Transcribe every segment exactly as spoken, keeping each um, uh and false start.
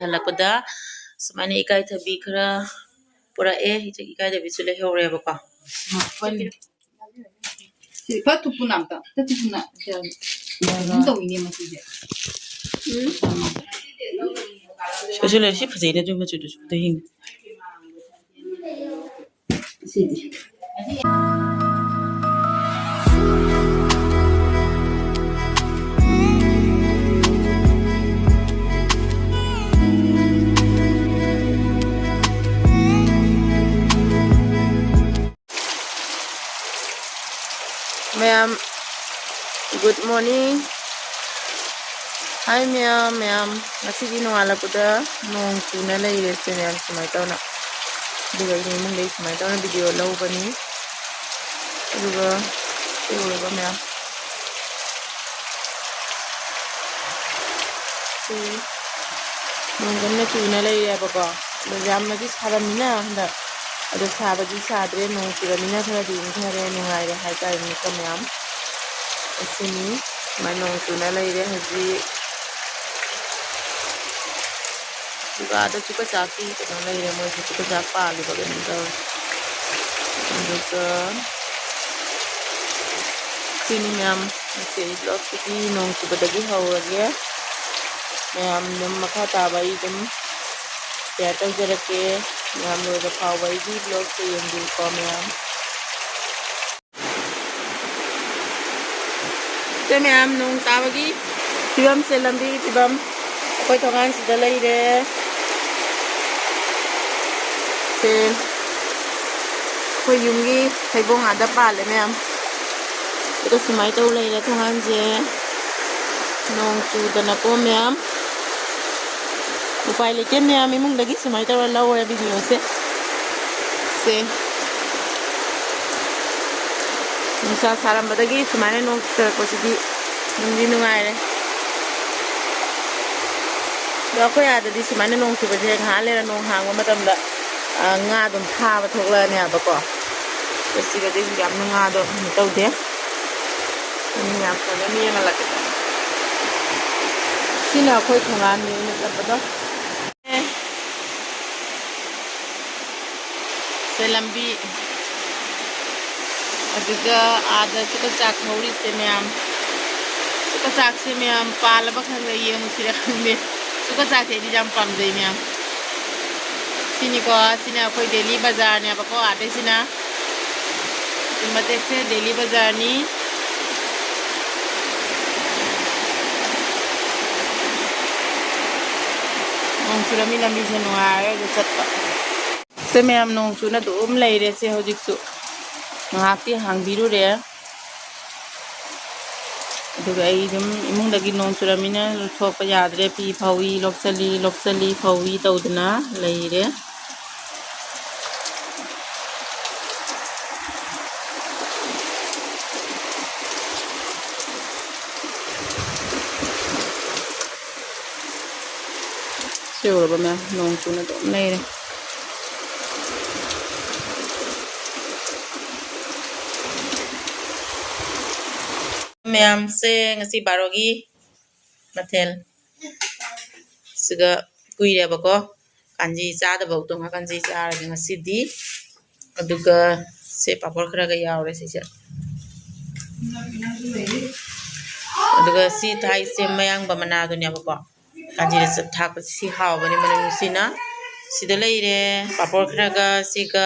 ꯍꯜꯂꯛꯄꯗ ꯁꯨꯃꯥꯏꯅ ꯏꯀꯥꯏꯊꯕꯤ ꯈꯔ ꯄꯨꯔꯛꯑꯦ꯫ ꯏꯀꯥꯏꯊꯕꯤꯁꯨ ꯂꯩꯍꯧꯔꯦꯕꯀꯣ꯫ ꯁꯤ ꯐꯠ ꯊꯨꯞꯄꯨꯅ ꯑꯝꯇ, ꯐꯠ ꯊꯨꯞꯄꯨꯅ꯫ ꯀꯩꯅꯣꯝ ꯇꯧꯋꯤꯅꯦ ꯃꯁꯤꯁꯦ꯫ ꯁꯤꯁꯨ ꯂꯩ, ꯁꯤ ꯐꯖꯩꯅꯦ, ꯑꯗꯨ ꯃꯆꯨꯗꯨꯁꯨ ꯑꯝꯇ ꯌꯦꯡꯒꯦ꯫ ꯁꯤꯗꯤ꯫ ꯃꯌꯥꯝ, good morning꯫ Hi ꯃꯌꯥꯝ, ꯃꯌꯥꯝ, ꯉꯁꯤꯗꯤ ꯅꯣꯡꯉꯥꯜꯂꯛꯄꯗ ꯅꯣꯡ ꯆꯨꯅ ꯂꯩꯔꯦꯁꯦ ꯃꯌꯥꯝ, ꯁꯨꯃꯥꯏꯅ ꯇꯧꯅ꯫ ꯑꯗꯨꯒ ꯑꯩꯅ ꯏꯃꯨꯡꯗꯒꯤ ꯁꯨꯃꯥꯏꯅ ꯇꯧꯅ video ꯂꯧꯕꯅꯤ꯫ ꯑꯗꯨꯒ ꯁꯤ ꯎꯔꯕ ꯃꯌꯥꯝ? ꯁꯤ ꯅꯣꯡ ꯀꯟꯅ ꯆꯨꯅ ꯂꯩꯔꯦꯕꯀꯣ꯫ ꯑꯗꯣ ꯌꯥꯝꯅꯗꯤ ꯁꯥꯔꯝꯃꯤꯅ ꯍꯟꯗꯛ꯫ ꯑꯗꯣ ꯁꯥꯕꯗꯤ ꯁꯥꯗ꯭ꯔꯦ, ꯅꯣꯡ ꯆꯨꯔꯝꯃꯤꯅ ꯈꯔꯗꯤ ꯏꯪꯊꯔꯦ, ꯅꯨꯡꯉꯥꯏꯔꯦ ꯍꯥꯏꯇꯥꯔꯦꯅꯦꯀꯣ ꯃꯌꯥꯝ꯫ ꯑꯁꯤꯅꯤ, ꯁꯨꯃꯥꯏꯅ ꯅꯣꯡ ꯆꯨꯅ ꯂꯩꯔꯦ ꯍꯧꯖꯤꯛ꯫ ꯑꯗꯨꯒ ꯑꯥꯗ ꯆꯨꯀ ꯆꯥꯛꯀꯤ ꯀꯩꯅꯣ ꯂꯩꯔꯦ, ꯃꯣꯏꯁꯨ ꯆꯨꯀ ꯆꯥꯛ ꯄꯥꯜꯂꯤꯕ ꯀꯩꯅꯣ ꯇꯧꯔꯦ꯫ ꯑꯗꯨꯒ ꯁꯤꯅꯤ ꯃꯌꯥꯝ, ꯉꯁꯤ ꯑꯩ vlogꯁꯤꯗꯤ ꯅꯣꯡ ꯆꯨꯕꯗꯒꯤ ꯍꯧꯔꯒꯦ꯫ ꯃꯌꯥꯝ ꯑꯗꯨꯝ ꯃꯈꯥ ꯇꯥꯕ ꯑꯩ ꯑꯗꯨꯝ share ꯇꯧꯖꯔꯛꯀꯦ꯫ ꯃꯌꯥꯝ ꯂꯣꯏꯕ ꯐꯥꯎꯕ ꯑꯩꯒꯤ vlogꯁꯦ ꯌꯦꯡꯕꯤꯌꯨꯀꯣ ꯃꯌꯥꯝ꯫ ꯁꯦ ꯃꯌꯥꯝ, ꯅꯣꯡ ꯇꯥꯕꯒꯤ ꯐꯤꯕꯝꯁꯦ, ꯂꯝꯕꯤꯒꯤ ꯐꯤꯕꯝ ꯑꯩꯈꯣꯏ ꯊꯣꯡꯒꯥꯟꯁꯤꯗ ꯂꯩꯔꯦ꯫ ꯁꯦ ꯑꯩꯈꯣꯏ ꯌꯨꯝꯒꯤ ꯍꯩꯕꯣꯡ ꯑꯥꯗ ꯄꯥꯜꯂꯦ ꯃꯌꯥꯝ꯫ ꯑꯗꯨꯒ ꯁꯨꯃꯥꯏꯅ ꯇꯧ ꯂꯩꯔꯦ ꯊꯣꯡꯒꯥꯟꯁꯦ꯫ ꯅꯣꯡ ꯆꯨꯗꯅꯀꯣ ꯃꯌꯥꯝ꯫ ꯎꯄꯥꯏ ꯂꯩꯇꯦ ꯃꯌꯥꯝ, ꯏꯃꯨꯡꯗꯒꯤ ꯁꯨꯃꯥꯏꯅ ꯇꯧꯔ ꯂꯧꯔꯦ videoꯁꯦ꯫ ꯁꯦ꯫ ꯅꯨꯡꯁꯥ ꯁꯥꯔꯝꯕꯗꯒꯤ ꯁꯨꯃꯥꯏꯅ ꯅꯣꯡ ꯆꯨꯊꯔꯛꯄꯁꯤꯗꯤ ꯅꯨꯡꯗꯤ ꯅꯨꯡꯉꯥꯏꯔꯦ꯫ ꯑꯗꯣ ꯑꯩꯈꯣꯏ ꯑꯥꯗꯗꯤ ꯁꯨꯃꯥꯏꯅ ꯅꯣꯡ ꯆꯨꯕꯁꯦ ꯉꯥꯏꯍꯥꯛ ꯂꯩꯔ ꯅꯣꯡ ꯍꯥꯡꯕ ꯃꯇꯝꯗ, ꯑ, ꯉꯥ ꯑꯗꯨꯝ ꯐꯥꯕ ꯊꯣꯛꯂꯛꯑꯅꯦꯕꯀꯣ꯫ ꯑꯗꯣ ꯁꯤꯗꯗꯤ ꯌꯥꯝꯅ ꯉꯥꯗꯣ ꯀꯩꯅꯣ ꯇꯧꯗꯦ꯫ ꯃꯤ ꯌꯥꯝ ꯐꯖꯅ ꯌꯦꯡꯍꯜꯂꯛꯀꯦ꯫ ꯁꯤꯅ ꯑꯩꯈꯣꯏ ꯊꯣꯡꯒꯥꯟꯅꯤ ꯑꯩꯅ ꯆꯠꯄꯗꯣ꯫ ꯂꯝꯕꯤ꯫ ꯑꯗꯨꯒ ꯑꯥꯗ ꯆꯨꯀ ꯆꯥꯛ ꯍꯧꯔꯤꯁꯦ ꯃꯌꯥꯝ꯫ ꯆꯨꯀ ꯆꯥꯛꯁꯦ ꯃꯌꯥꯝ ꯄꯥꯜꯂꯕ ꯈꯪꯗꯦ, ꯌꯦꯡꯉꯨꯁꯤꯔ ꯈꯪꯗꯦ꯫ ꯆꯨꯀ ꯆꯥꯛꯁꯦ ꯑꯩꯗꯤ ꯌꯥꯝ ꯄꯥꯝꯖꯩ ꯃꯌꯥꯝ꯫ ꯁꯤꯅꯤꯀꯣ, ꯁꯤꯅ ꯑꯩꯈꯣꯏ ꯗꯦꯂꯤ ꯕꯖꯥꯔꯅꯦꯕꯀꯣ, ꯑꯥꯗꯩꯁꯤꯅ꯫ ꯁꯤ ꯃꯇꯦꯛꯁꯦ ꯗꯦꯂꯤ ꯕꯖꯥꯔꯅꯤ꯫ ꯅꯣꯡ ꯆꯨꯔꯝꯃꯤ, ꯂꯝꯕꯤꯁꯦ ꯅꯨꯡꯉꯥꯏꯔꯣꯏꯗ ꯆꯠꯄ꯫ ꯁꯦ ꯃꯌꯥꯝ, ꯅꯣꯡ ꯆꯨꯅ ꯑꯗꯨꯝ ꯂꯩꯔꯦ ꯁꯦ ꯍꯧꯖꯤꯛꯁꯨ꯫ ꯉꯥꯏꯍꯥꯛꯇꯤ ꯍꯥꯡꯕꯤꯔꯨꯔꯦ꯫ ꯑꯗꯨꯒ ꯑꯩ ꯑꯗꯨꯝ ꯏꯃꯨꯡꯗꯒꯤ ꯅꯣꯡ ꯆꯨꯔꯝꯃꯤꯅ ꯊꯣꯛꯄ ꯌꯥꯗ꯭ꯔꯦ꯫ ꯐꯤ ꯐꯧꯏ, ꯂꯣꯛꯁꯜꯂꯤ, ꯂꯣꯛꯁꯜꯂꯤ, ꯐꯧꯏ ꯇꯧꯗꯅ ꯂꯩꯔꯦ꯫ ꯁꯤ ꯎꯔꯕ ꯃꯌꯥꯝ, ꯅꯣꯡ ꯆꯨꯅ ꯑꯗꯨꯝ ꯂꯩꯔꯦ꯫ ꯃꯌꯥꯝꯁꯦ ꯉꯁꯤ ꯕꯥꯔꯣꯒꯤ ꯃꯊꯦꯜ ꯁꯤꯒ ꯀꯨꯏꯔꯦꯕꯀꯣ, ꯀꯥꯟꯖꯤ ꯆꯥꯗꯕ, ꯎꯇꯣꯡ ꯉꯥ ꯀꯥꯟꯖꯤ ꯆꯥꯔꯒꯦ ꯉꯁꯤꯗꯤ꯫ ꯑꯗꯨꯒ ꯁꯦ ꯄꯥꯄꯣꯔ ꯈꯔꯒ ꯌꯥꯎꯔꯦ ꯁꯤꯁꯦ꯫ ꯑꯗꯨꯒ ꯁꯤ ꯊꯥꯏꯁꯦ ꯃꯌꯥꯡꯕ ꯃꯅꯥꯗꯨꯅꯦꯕꯀꯣ꯫ ꯀꯥꯟꯖꯤꯗ ꯆ-, ꯊꯥꯛꯄꯁꯤ ꯁꯤ ꯍꯥꯎꯕꯅꯤ ꯃꯅꯝ ꯅꯨꯡꯁꯤꯅ꯫ ꯁꯤꯗ ꯂꯩꯔꯦ ꯄꯥꯄꯣꯔ ꯈꯔꯒ ꯁꯤꯒ꯫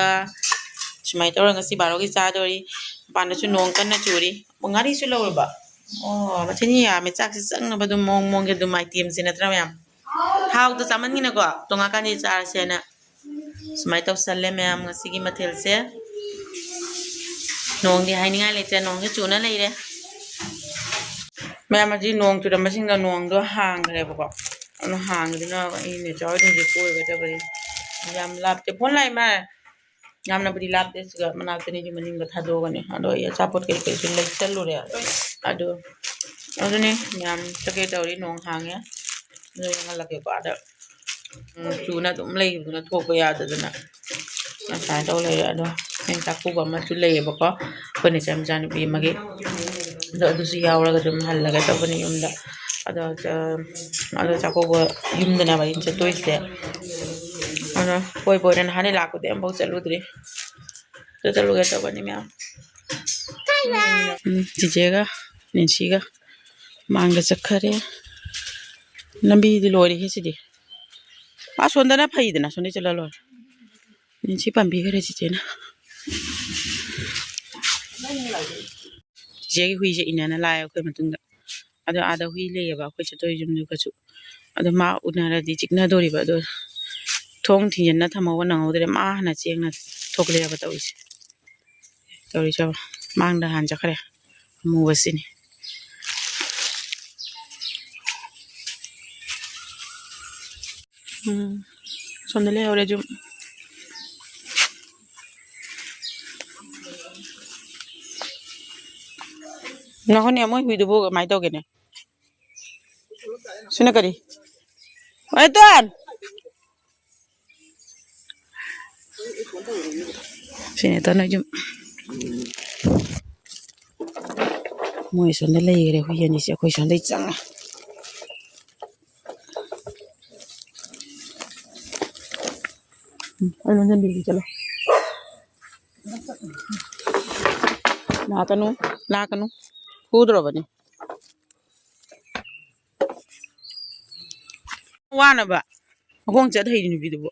ꯁꯨꯃꯥꯏꯅ ꯇꯧꯔꯒ ꯉꯁꯤ ꯕꯥꯔꯣꯒꯤ ꯆꯥꯗꯣꯔꯤ꯫ ꯃꯄꯥꯟꯗꯁꯨ ꯅꯣꯡ ꯀꯟꯅ ꯆꯨꯔꯤ꯫ ꯑꯣ, ꯉꯥꯔꯤꯁꯨ ꯂꯧꯔꯕ? ꯑꯣ, ꯃꯊꯤꯅ ꯌꯥꯝꯃꯦ꯫ ꯆꯥꯛꯁꯤ ꯆꯪꯅꯕ ꯑꯗꯨꯝ ꯃꯑꯣꯡ ꯃꯑꯣꯡꯒꯤ ꯑꯗꯨꯝ item ꯁꯦ ꯅꯠꯇ꯭ꯔꯥ ꯃꯌꯥꯝ? ꯊꯥꯎꯗ ꯆꯥꯃꯟꯒꯤꯅꯀꯣ, ꯇꯣꯉꯥꯟ ꯀꯥꯟꯗꯤ ꯆꯥꯔꯁꯦꯅ ꯁꯨꯃꯥꯏꯅ ꯇꯧꯁꯜꯂꯦ ꯃꯌꯥꯝ ꯉꯁꯤꯒꯤ ꯃꯊꯦꯜꯁꯦ꯫ ꯅꯣꯡꯗꯤ ꯍꯥꯏꯅꯤꯡꯉꯥꯏ ꯂꯩꯇ꯭ꯔꯦ, ꯅꯣꯡꯁꯦ ꯆꯨꯅ ꯂꯩꯔꯦ꯫ ꯃꯌꯥꯝ ꯍꯧꯖꯤꯛ ꯅꯣꯡ ꯆꯨꯔꯝꯕꯁꯤꯡꯗꯣ ꯅꯣꯡꯗꯣ ꯍꯥꯡꯈ꯭ꯔꯦꯕꯀꯣ꯫ ꯑꯗꯨꯅ ꯍꯥꯡꯈꯤꯗꯨꯅ ꯑꯩ ꯅꯦꯆꯥ ꯍꯣꯏꯗ ꯍꯧꯖꯤꯛ ꯀꯣꯏꯕ ꯆꯠꯄꯅꯤ꯫ ꯌꯥꯝ ꯂꯥꯞꯇꯦ, ꯐꯣꯟ ꯂꯥꯛꯑꯦ ꯃꯥ꯫ ꯌꯥꯝꯅꯕꯨꯗꯤ ꯂꯥꯞꯇꯦ, ꯁꯤꯒ ꯃꯅꯥꯛꯇꯅꯤ, ꯁꯤ ꯃꯅꯤꯡꯗ ꯊꯥꯗꯣꯛꯑꯒꯅꯤ꯫ ꯑꯗꯣ ꯑꯩ ꯑꯆꯥꯄꯣꯠ ꯀꯩꯀꯩꯁꯨ ꯂꯩꯁꯜꯂꯨꯔꯦ꯫ ꯑꯗꯨ, ꯑꯗꯨꯅꯤ ꯃꯌꯥꯝ ꯆꯠꯀꯦ ꯇꯧꯔꯤ, ꯅꯣꯡ ꯍꯥꯡꯉꯦ꯫ ꯑꯗꯨ ꯌꯦꯡꯍꯜꯂꯛꯀꯦꯀꯣ꯫ ꯑꯗ, ꯎꯝ, ꯆꯨꯅ ꯑꯗꯨꯝ ꯂꯩꯕꯗꯨꯅ ꯊꯣꯛꯄ ꯌꯥꯗꯗꯅ ꯑꯁꯨꯃꯥꯏꯅ ꯇꯧ ꯂꯩꯔꯦ꯫ ꯑꯗꯣ ꯑꯩꯅ ꯆꯥꯛꯀꯧꯕ ꯑꯃꯁꯨ ꯂꯩꯌꯦꯕꯀꯣ, ꯑꯩꯈꯣꯏ ꯅꯦꯆꯥ ꯃꯆꯥꯅꯨꯄꯤ ꯑꯃꯒꯤ꯫ ꯑꯗꯣ ꯑꯗꯨꯁꯨ ꯌꯥꯎꯔꯒ ꯑꯗꯨꯝ ꯍꯜꯂꯒꯦ ꯇꯧꯕꯅꯤ ꯌꯨꯝꯗ꯫ ꯑꯗꯣ, ꯑꯗꯣ ꯆꯥꯛꯀꯧꯕ ꯌꯨꯝꯗꯅꯦꯕ ꯑꯩꯅ ꯆꯠꯇꯣꯏꯁꯦ꯫ ꯀꯣꯏꯕ ꯑꯣꯏꯅ ꯅꯍꯥꯟꯗꯩ ꯂꯥꯛꯄꯗꯤ ꯑꯃꯐꯥꯎ ꯆꯠꯂꯨꯗ꯭ꯔꯤ꯫ ꯑꯗꯨ ꯆꯠꯂꯨꯒꯦ ꯇꯧꯕꯅꯤ ꯃꯌꯥꯝ꯫ ꯎꯝ, ꯆꯤꯆꯦꯒ ꯅꯦꯟꯁꯤꯒ ꯃꯥꯡꯗ ꯆꯠꯈꯔꯦ꯫ ꯂꯝꯕꯤꯗꯤ ꯂꯣꯏꯔꯦꯍꯦ ꯁꯤꯗꯤ꯫ ꯑꯥ ꯁꯣꯝꯗꯅ ꯐꯩꯗꯅ, ꯁꯣꯝꯗꯩ ꯆꯠꯂ ꯂꯣꯏꯔꯦ꯫ ꯅꯦꯟꯁꯤ ꯄꯥꯝꯕꯤꯈꯔꯦ ꯆꯤꯆꯦꯅ꯫ ꯆꯤꯆꯦꯒꯤ ꯍꯨꯏꯁꯦ ꯏꯟꯅꯅ ꯂꯥꯛꯑꯦ ꯑꯩꯈꯣꯏ ꯃꯇꯨꯡꯗ꯫ ꯑꯗꯣ ꯑꯥꯗ ꯍꯨꯏ ꯂꯩꯌꯦꯕ ꯑꯩꯈꯣꯏ ꯆꯠꯇꯣꯏ ꯌꯨꯝꯗꯨꯒꯁꯨ꯫ ꯑꯗꯣ ꯃꯥ ꯎꯅꯔꯗꯤ ꯆꯤꯛꯅꯗꯣꯔꯤꯕ꯫ ꯑꯗꯣ ꯊꯣꯡ ꯊꯤꯡꯖꯤꯟꯅ ꯊꯝꯍꯧꯕ ꯅꯪꯍꯧꯗ꯭ꯔꯦ꯫ ꯃꯥ ꯍꯥꯟꯅ ꯆꯦꯡꯅ ꯊꯣꯛꯂꯛꯑꯦꯕ ꯇꯧꯔꯤꯁꯦ꯫ ꯇꯧꯔꯤꯁꯦ ꯌꯦꯡꯉꯣ꯫ ꯃꯥꯡꯗ ꯍꯥꯟꯅ ꯆꯠꯈ꯭ꯔꯦ꯫ ꯑꯃꯨꯕꯁꯤꯅꯤ꯫ ꯎꯝ꯫ ꯁꯣꯝꯗ ꯂꯩꯍꯧꯔꯦ ꯌꯨꯝ꯫ ꯉꯥꯏꯈꯣꯅꯦ, ꯃꯣꯏ ꯍꯨꯏꯗꯨꯕꯨ ꯀꯃꯥꯏꯅ ꯇꯧꯒꯦꯅꯦ? ꯁꯤꯅ ꯀꯔꯤ? ꯑꯦ, ꯇꯣꯟ! ꯁꯤꯅꯦ ꯇꯣꯟ ꯍꯣꯏ ꯌꯨꯝ꯫ ꯃꯣꯏ ꯁꯣꯝꯗ ꯂꯩꯈ꯭ꯔꯦ ꯍꯨꯏ ꯑꯅꯤꯁꯦ, ꯑꯩꯈꯣꯏ ꯁꯣꯝꯗꯩ ꯆꯪꯉꯦ꯫ ꯎꯝ, ꯑꯩ ꯂꯣꯟꯁꯤꯟꯕꯤꯒꯦ, ꯆꯠꯂꯣ꯫ ꯂꯥꯛꯀꯅꯨ, ꯂꯥꯛꯀꯅꯨ꯫ ꯐꯨꯗ꯭ꯔꯣꯕꯅꯤ꯫ ꯋꯥꯅꯕ꯫ ꯃꯈꯣꯡ ꯆꯠ ꯍꯩꯔꯤ ꯅꯨꯄꯤꯗꯨꯕꯨ꯫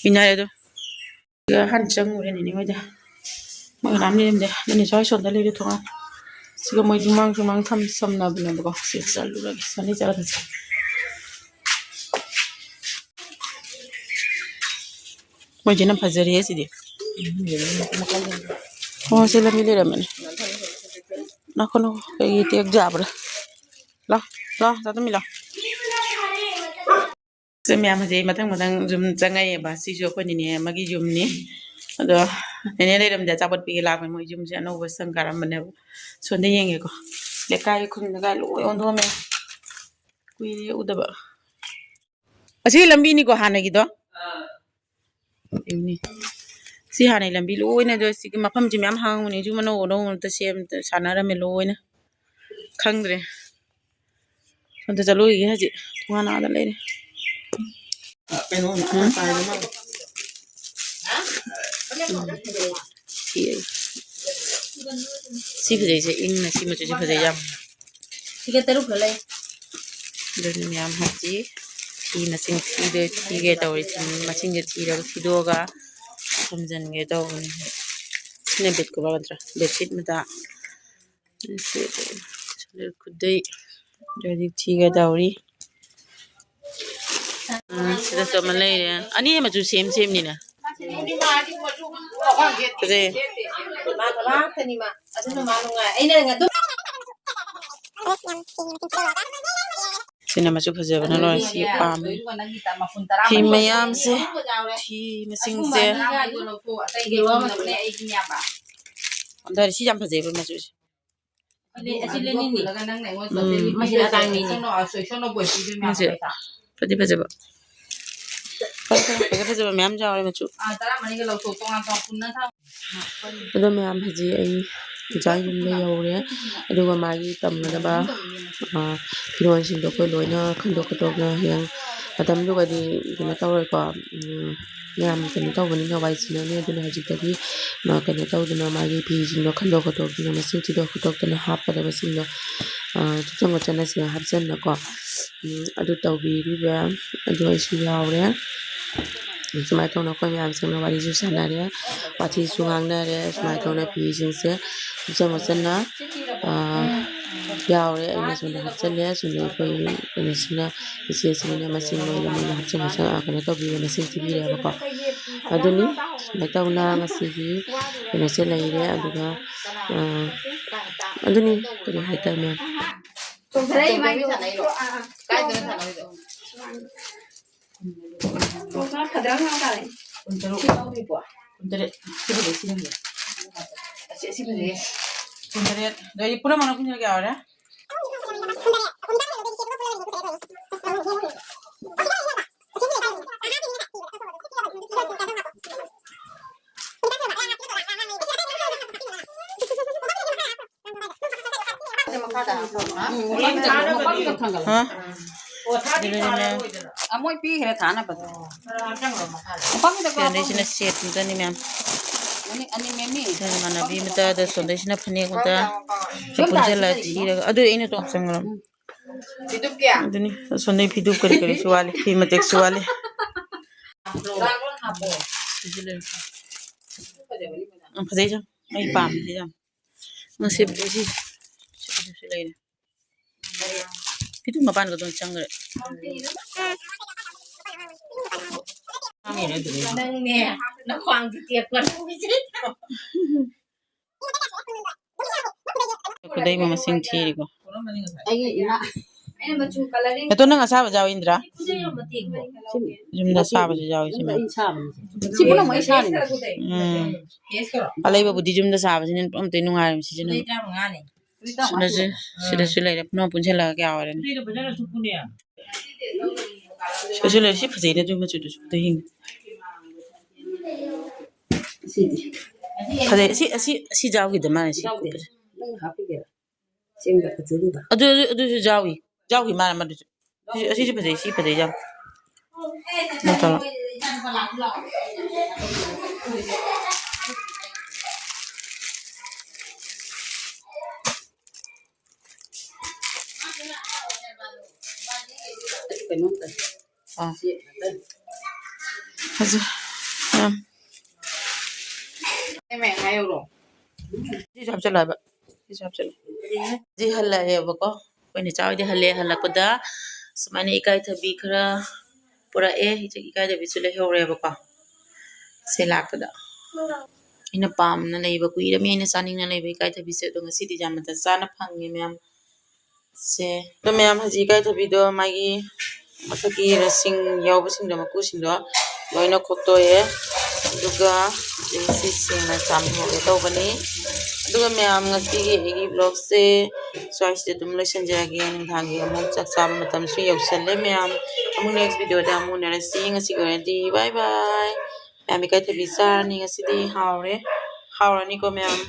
ꯏꯟꯅꯔꯦ ꯑꯗꯣ꯫ ꯍꯥꯟꯅ ꯆꯪꯉꯨꯔꯦ ꯅꯦꯅꯦ ꯍꯣꯏꯗ꯫ ꯃꯣꯏ ꯀꯅꯥꯝ ꯂꯩꯔꯝꯗꯦ꯫ ꯅꯦꯅꯦ ꯆꯣꯏ ꯁꯣꯝꯗ ꯂꯩꯔꯦ ꯊꯣꯡꯒꯥꯟ꯫ ꯁꯤꯒ ꯃꯣꯏ ꯁꯨꯃꯥꯡ ꯁꯨꯃꯥꯡ ꯁꯝ ꯁꯝꯅꯕꯅꯦꯕꯀꯣ꯫ ꯁꯤ ꯆꯠꯂꯨꯔꯒꯦ꯫ ꯁꯣꯝꯗ ꯆꯠꯂꯒꯦ꯫ ꯃꯣꯏꯁꯤꯅ ꯐꯖꯔꯦ ꯁꯤꯗꯤ꯫ ꯑꯣ, ꯁꯤ ꯂꯝꯕꯤ ꯂꯩꯔꯝꯃꯦꯅꯦ꯫ ꯅꯈꯣ, ꯅꯈꯣ, ꯀꯩꯒꯤ ꯇꯦꯛ ꯌꯥꯕ꯭ꯔꯥ? ꯂꯥꯎ, ꯂꯥꯎ, ꯇꯥ ꯇꯨꯝꯕꯤ ꯂꯥꯎ꯫ ꯁꯤ ꯃꯌꯥꯝ ꯍꯧꯖꯤꯛ ꯃꯊꯪ ꯃꯊꯪ ꯌꯨꯝ ꯆꯪꯉꯛꯑꯦꯕ꯫ ꯁꯤꯁꯨ ꯑꯩꯈꯣꯏ ꯅꯦꯅꯦ ꯑꯃꯒꯤ ꯌꯨꯝꯅꯤ꯫ ꯑꯗꯣ ꯅꯦꯅꯦ ꯂꯩꯔꯝꯗꯦ, ꯑꯆꯥꯄꯣꯠ ꯄꯤꯒꯦ ꯂꯥꯛꯄꯅꯦ꯫ ꯃꯣꯏ ꯌꯨꯝꯁꯦ ꯑꯅꯧꯕ ꯁꯪꯒꯥꯔꯝꯕꯅꯦꯕ꯫ ꯁꯣꯝꯗ ꯌꯦꯡꯒꯦꯀꯣ꯫ ꯂꯩꯀꯥꯏ ꯈꯨꯟ ꯂꯩꯀꯥꯏ ꯂꯣꯏ ꯑꯣꯟꯊꯣꯛꯑꯝꯃꯦ꯫ ꯀꯨꯏꯔꯦ ꯎꯗꯕ꯫ ꯑꯁꯤ ꯂꯝꯕꯤꯅꯤꯀꯣ ꯍꯥꯟꯅꯒꯤꯗꯣ? ꯌꯦꯡꯅꯤ꯫ ꯁꯤ ꯍꯥꯟꯅꯒꯤ ꯂꯝꯕꯤ ꯂꯣꯏꯅ, ꯑꯗꯣ ꯁꯤꯒꯤ ꯃꯐꯝꯁꯤ ꯃꯌꯥꯝ ꯍꯥꯡꯕꯅꯤ꯫ ꯌꯨꯝ ꯑꯅꯧ ꯑꯅꯧꯕ ꯑꯝꯇ ꯁꯦꯝ-, ꯁꯥꯟꯅꯔꯝꯃꯦ ꯂꯣꯏꯅ꯫ ꯈꯪꯗ꯭ꯔꯦ꯫ ꯑꯝꯇ ꯆꯠꯂꯨꯈꯤꯒꯦ ꯍꯧꯖꯤꯛ꯫ ꯊꯣꯡꯒꯥꯟ ꯑꯥꯗ ꯂꯩꯔꯦ꯫ ꯀꯩꯅꯣ, ꯎꯝ꯫ ꯁꯤ, ꯁꯤ ꯐꯖꯩꯁꯦ, ꯏꯪꯅ ꯁꯤ ꯃꯆꯨꯁꯦ ꯐꯖꯩ ꯌꯥꯝ꯫ ꯁꯤꯒ ꯇꯔꯨꯛ ꯈꯛ ꯂꯩ꯫ ꯑꯗꯨꯅ ꯃꯌꯥꯝ ꯍꯧꯖꯤꯛ ꯐꯤ ꯃꯁꯤꯡ ꯊꯤꯗꯣꯏ, ꯊꯤꯒꯦ ꯇꯧꯔꯤ꯫ ꯐꯤ ꯃꯁꯤꯡꯁꯦ ꯊꯤꯔꯒ, ꯊꯤꯗꯣꯛꯑꯒ ꯊꯝꯖꯤꯟꯒꯦ ꯇꯧꯕꯅꯤ꯫ ꯁꯤꯅ bed cover ꯅꯠꯇ꯭ꯔꯥ? Bedsheet ꯃꯆꯥ꯫ ꯁꯤ ꯈꯨꯗꯩ꯫ ꯑꯗꯨꯗꯤ ꯊꯤꯒꯦ ꯇꯧꯔꯤ꯫ ꯎꯝ, ꯁꯤꯗꯁꯨ ꯑꯃ ꯂꯩꯔꯦ꯫ ꯑꯅꯤ ꯃꯆꯨ ꯁꯦꯝ ꯁꯦꯝꯅꯤꯅ꯫ ꯐꯖꯩ꯫ ꯁꯤꯅ ꯃꯆꯨ ꯐꯖꯕꯅ ꯂꯣꯏꯔꯦ꯫ ꯁꯤ ꯄꯥꯝꯃꯦ꯫ ꯐꯤ ꯃꯌꯥꯝꯁꯦ, ꯐꯤ ꯃꯁꯤꯡꯁꯦ꯫ ꯑꯗꯨꯗꯤ ꯁꯤ ꯌꯥꯝ ꯐꯖꯩꯕ ꯃꯆꯨꯁꯦ꯫ ꯎꯝ꯫ ꯃꯁꯤꯅ ꯑꯇꯥꯡꯕꯤꯅꯤ꯫ ꯃꯁꯤ ꯐꯗꯤ ꯐꯖꯕ꯫ ꯐꯖ ꯐꯖꯕ ꯃꯌꯥꯝ ꯌꯥꯎꯔꯦ ꯃꯆꯨ꯫ ꯑꯗꯣ ꯃꯌꯥꯝ, ꯍꯧꯖꯤꯛ ꯑꯩ ꯑꯣꯖꯥ ꯌꯨꯝꯗ ꯌꯧꯔꯦ꯫ ꯑꯗꯨꯒ ꯃꯥꯒꯤ ꯇꯝꯒꯗꯕ, ꯑ, ꯐꯤꯔꯣꯜꯁꯤꯡꯗꯣ ꯑꯩꯈꯣꯏ ꯂꯣꯏꯅ ꯈꯟꯗꯣꯛ ꯈꯣꯠꯇꯣꯛꯅ ꯍꯌꯦꯡ ꯃꯇꯝꯗꯨꯒꯗꯤ ꯀꯩꯅꯣ ꯇꯧꯔꯣꯏꯀꯣ꯫ ꯎꯝ, ꯃꯌꯥꯝ ꯀꯩꯅꯣ ꯇꯧꯕꯅꯤꯅ ꯋꯥꯏ ꯆꯤꯟꯅꯅꯤ꯫ ꯑꯗꯨꯅ ꯍꯧꯖꯤꯛꯇꯒꯤ, ꯑ, ꯀꯩꯅꯣ ꯇꯧꯗꯅ, ꯃꯥꯒꯤ ꯐꯤꯁꯤꯡꯗꯣ ꯈꯟꯗꯣꯛ ꯈꯣꯠꯇꯣꯛꯇꯅ, ꯃꯁꯤꯡ ꯊꯤꯗꯣꯛ ꯈꯣꯠꯇꯣꯛꯇꯅ ꯍꯥꯞꯀꯗꯕꯁꯤꯡꯗꯣ, ꯑ, ꯊꯨꯞꯆꯟ ꯈꯣꯠꯆꯟꯅ ꯁꯤꯗ ꯍꯥꯞꯆꯟꯅꯀꯣ꯫ ꯎꯝ, ꯑꯗꯨ ꯇꯧꯕꯤꯔꯤꯕ, ꯑꯗꯨ ꯑꯩꯁꯨ ꯌꯥꯎꯔꯦ꯫ ꯁꯨꯃꯥꯏꯅ ꯇꯧꯅ ꯑꯩꯈꯣꯏ ꯃꯌꯥꯝꯁꯤꯡꯅ ꯋꯥꯔꯤꯁꯨ ꯁꯥꯟꯅꯔꯦ, ꯋꯥꯊꯤꯁꯨ ꯉꯥꯡꯅꯔꯦ꯫ ꯁꯨꯃꯥꯏꯅ ꯇꯧꯅ ꯐꯤꯁꯤꯡꯁꯦ ꯊꯨꯞꯆꯟ ꯈꯣꯠꯆꯟꯅ, ꯑ, ꯌꯥꯎꯔꯦ꯫ ꯑꯩꯅ ꯁꯣꯝꯗ ꯍꯥꯞꯆꯜꯂꯦ꯫ ꯁꯣꯝꯗ ꯑꯩꯈꯣꯏ ꯀꯩꯅꯣꯁꯤꯅ, ꯏꯆꯦꯁꯤꯡꯅ ꯃꯁꯤꯡ ꯂꯣꯏꯅ ꯃꯣꯏꯅ ꯍꯥꯞꯆꯟ ꯈꯣꯠꯆꯟ, ꯑ, ꯀꯩꯅꯣ ꯇꯧꯕꯤꯔꯦ, ꯃꯁꯤꯡ ꯊꯤꯕꯤꯔꯦꯕꯀꯣ꯫ ꯑꯗꯨꯅꯤ, ꯁꯨꯃꯥꯏꯅ ꯇꯧꯅ ꯉꯁꯤꯒꯤ ꯀꯩꯅꯣꯁꯦ ꯂꯩꯔꯦ꯫ ꯑꯗꯨꯒ, ꯑ, ꯑꯗꯨꯅꯤ, ꯀꯔꯤ ꯍꯥꯏꯇꯥꯔꯦ ꯃꯌꯥꯝ꯫ ꯀꯨꯟꯇꯔꯨꯛ꯫ ꯀꯨꯟꯇꯔꯦꯠ꯫ ꯁꯤ ꯐꯖꯩ, ꯁꯤ ꯐꯖꯩ꯫ ꯑꯁꯤ, ꯑꯁꯤ ꯐꯖꯩ꯫ ꯀꯨꯟꯇꯔꯦꯠ꯫ ꯑꯗꯩ ꯄꯨꯟꯅ ꯃꯥꯅ ꯀꯨꯟꯇꯔꯦꯠ ꯀꯌꯥ ꯑꯣꯏꯔꯦ? ꯃꯈꯥꯗ꯫ ꯎꯝ, ꯃꯐꯝꯗ ꯊꯥꯅꯕꯗꯤ꯫ ꯃꯐꯝꯗ ꯊꯥꯡꯒꯠꯂꯣ꯫ ꯍꯥ? ꯑꯣ, ꯊꯥꯗꯤ ꯑꯗꯨꯗꯤ ꯊꯥꯔꯔꯣꯏꯗꯅ꯫ ꯑ, ꯃꯣꯏ ꯄꯤꯈ꯭ꯔꯦ ꯊꯥꯅꯕꯗꯣ꯫ ꯑ, ꯆꯪꯈ꯭ꯔꯣ ꯃꯈꯥꯗ꯫ ꯃꯐꯝꯗ ꯀꯩꯅꯣꯁꯤꯅ ꯀꯥꯞꯄꯣ꯫ ꯁꯦꯠ ꯑꯝꯇꯅꯤ ꯃꯌꯥꯝ꯫ ꯑꯅꯤ, ꯑꯅꯤ ꯃꯦꯝꯃꯤ꯫ ꯁꯤꯅ ꯏꯃꯥꯟꯅꯕꯤ ꯃꯆꯥꯗ, ꯁꯣꯝꯗꯩꯁꯤꯅ ꯐꯅꯦꯛ ꯃꯆꯥ꯫ ꯁꯤ ꯄꯨꯟꯁꯤꯜꯂꯒ ꯊꯤꯔꯒ꯫ ꯑꯗꯨ ꯑꯩꯅ ꯇꯣꯞ ꯆꯪꯈ꯭ꯔꯕꯅꯤ꯫ ꯐꯤꯗꯨꯞ ꯀꯌꯥ? ꯑꯗꯨꯅꯤ, ꯑꯁꯣꯝꯗꯩ ꯐꯤꯗꯨꯞ ꯀꯔꯤ ꯀꯔꯤꯁꯨ ꯋꯥꯠꯂꯤ, ꯐꯤ ꯃꯇꯦꯛꯁꯨ ꯋꯥꯠꯂꯤ꯫ ꯗ꯭ꯔꯥꯒꯣꯟ ꯍꯥꯞꯄꯣ꯫ ꯁꯤꯁꯨ ꯂꯩ꯫ ꯐꯖꯕꯅꯤ ꯐꯖꯅ꯫ ꯎꯝ, ꯐꯖꯩ ꯌꯥꯝ꯫ ꯑꯩ ꯄꯥꯝꯃꯤ ꯁꯤ ꯌꯥꯝ꯫ ꯉꯁꯤ ꯁꯤ, ꯁꯤ, ꯁꯤ ꯂꯩꯔꯦ꯫ ꯐꯤꯗꯨꯞ ꯃꯄꯥꯟꯒꯗꯣ ꯆꯪꯈ꯭ꯔꯦ꯫ ꯅꯪꯅꯦ, ꯅꯈ꯭ꯋꯥꯡꯗꯤ ꯇꯦꯛꯄ ꯅꯪꯒꯤꯁꯦ꯫ ꯈꯨꯗꯩ ꯃꯃꯁꯤꯡ ꯊꯤꯔꯤꯀꯣ꯫ ꯑꯩꯒꯤ ꯏꯃꯥ꯫ ꯑꯩꯅ ꯃꯆꯨ coloring ꯑꯗꯣ ꯅꯪ ꯑꯁꯥꯕ ꯌꯥꯎ, ꯏꯟꯗ꯭ꯔꯥ? ꯈꯨꯗꯩ ꯑꯃ ꯇꯦꯛꯄ꯫ ꯌꯨꯝꯗ ꯁꯥꯕꯁꯨ ꯌꯥꯎꯋꯤ, ꯁꯤꯃ꯫ ꯑꯩ ꯁꯥꯕꯅꯤ꯫ ꯁꯤ ꯄꯨꯝꯅꯃꯛ ꯑꯩ ꯁꯥꯕꯅꯤ꯫ ꯎꯝ꯫ ꯑꯂꯩꯕꯕꯨꯗꯤ ꯌꯨꯝꯗ ꯁꯥꯕꯁꯤꯅ ꯑꯃꯨꯛꯇ ꯅꯨꯡꯉꯥꯏꯔꯝꯃꯤ, ꯁꯤꯖꯤꯟꯅꯕ꯫ ꯈꯨꯗꯩ ꯇꯔꯥꯃꯉꯥꯅꯦ꯫ ꯁꯤꯗꯁꯨ, ꯁꯤꯗꯁꯨ ꯂꯩꯔꯦ꯫ ꯄꯨꯝꯅꯃꯛ ꯄꯨꯟꯁꯤꯜꯂꯒ ꯀꯌꯥ ꯑꯣꯏꯔꯅꯤ? ꯁꯤꯗꯁꯨ ꯂꯩꯔꯦ꯫ ꯁꯤ ꯐꯖꯩꯅꯦ, ꯑꯗꯨ ꯃꯆꯨꯗꯨꯁꯨ ꯑꯝꯇ ꯌꯦꯡꯒꯦ꯫ ꯁꯤꯗꯤ꯫ ꯐꯖꯩ꯫ ꯑꯁꯤ, ꯑꯁꯤ, ꯑꯁꯤ ꯖꯥꯎꯒꯤꯗ ꯃꯥꯜꯂꯦ, ꯁꯤ ꯌꯥꯎꯗꯦ꯫ ꯀꯨꯞꯄꯁꯦ꯫ ꯅꯪ ꯍꯥꯞꯄꯤꯒꯦꯔꯥ? ꯆꯦꯡꯗ ꯀꯆꯨꯗꯨꯗ꯫ ꯑꯗꯨ, ꯑꯗꯨ, ꯑꯗꯨꯁꯨ ꯖꯥꯎꯒꯤ꯫ ꯖꯥꯎꯒꯤ ꯃꯥꯜꯂꯦ ꯃꯗꯨꯁꯨ꯫ ꯑꯁꯤꯁꯨ, ꯑꯁꯤꯁꯨ ꯐꯖꯩ, ꯁꯤ ꯐꯖꯩ ꯌꯥꯝ꯫ ꯀꯩꯅꯣ ꯇꯧꯔꯣ꯫ ꯀꯩꯅꯣꯝꯇ꯫ ꯑꯥ꯫ ꯐꯖꯩ꯫ ꯌꯥꯝ꯫ ꯁꯤꯁꯨ ꯍꯥꯞꯆꯜꯂꯣ ꯍꯥꯏꯕ꯫ ꯁꯤꯁꯨ ꯍꯥꯞꯆꯜꯂꯣ꯫ ꯁꯤ ꯍꯜꯂꯛꯑꯦꯕꯀꯣ꯫ ꯑꯩꯈꯣꯏ ꯅꯦꯆꯥ ꯍꯣꯏꯗꯤ ꯍꯜꯂꯦ꯫ ꯍꯜꯂꯛꯄꯗ ꯁꯨꯃꯥꯏꯅ ꯏꯀꯥꯏꯊꯕꯤ ꯈꯔ ꯄꯨꯔꯛꯑꯦ꯫ ꯏꯀꯥꯏꯊꯕꯤꯁꯨ ꯂꯩꯍꯧꯔꯦꯕꯀꯣ꯫ ꯁꯦ ꯂꯥꯛꯄꯗ꯫ ꯑꯩꯅ ꯄꯥꯝꯅ ꯂꯩꯕ, ꯀꯨꯏꯔꯕꯅꯤ ꯑꯩꯅ ꯆꯥꯅꯤꯡꯅ ꯂꯩꯕ ꯏꯀꯥꯏꯊꯕꯤꯁꯦ꯫ ꯑꯗꯣ ꯉꯁꯤꯗꯤ ꯌꯥꯝꯅ ꯆꯥꯅ ꯐꯪꯉꯦ ꯃꯌꯥꯝ꯫ ꯁꯦ꯫ ꯑꯗꯣ ꯃꯌꯥꯝ, ꯍꯧꯖꯤꯛ ꯏꯀꯥꯏꯊꯕꯤꯗꯣ ꯃꯥꯒꯤ ꯃꯊꯛꯀꯤ ꯔꯁꯤꯡ ꯌꯥꯎꯕꯁꯤꯡꯗꯣ, ꯃꯀꯨꯁꯤꯡꯗꯣ ꯂꯣꯏꯅ ꯈꯣꯛꯇꯣꯛꯑꯦ꯫ ꯑꯗꯨꯒ ꯁꯤ ꯁꯦꯡꯅ ꯆꯥꯝꯊꯣꯛꯑꯒꯦ ꯇꯧꯕꯅꯤ꯫ ꯑꯗꯨꯒ ꯃꯌꯥꯝ, ꯉꯁꯤꯒꯤ ꯑꯩꯒꯤ vlogꯁꯦ ꯁ꯭ꯋꯥꯏꯁꯤꯗ ꯑꯗꯨꯝ ꯂꯣꯏꯁꯤꯟꯖꯔꯒꯦ꯫ ꯅꯨꯡꯗꯥꯡꯒꯤ ꯑꯃꯨꯛ ꯆꯥꯛ ꯆꯥꯕ ꯃꯇꯝꯁꯨ ꯌꯧꯁꯜꯂꯦ ꯃꯌꯥꯝ꯫ ꯑꯃꯨꯛ next videoꯗ ꯑꯃꯨꯛ ꯎꯅꯔꯁꯤ꯫ ꯉꯁꯤꯒꯤ ꯑꯣꯏꯅꯗꯤ bye bye꯫ ꯃꯌꯥꯝ, ꯏꯀꯥꯏꯊꯕꯤ ꯆꯥꯔꯅꯤ ꯉꯁꯤꯗꯤ꯫ ꯍꯥꯎꯔꯦ꯫ ꯍꯥꯎꯔꯅꯤꯀꯣ ꯃꯌꯥꯝ?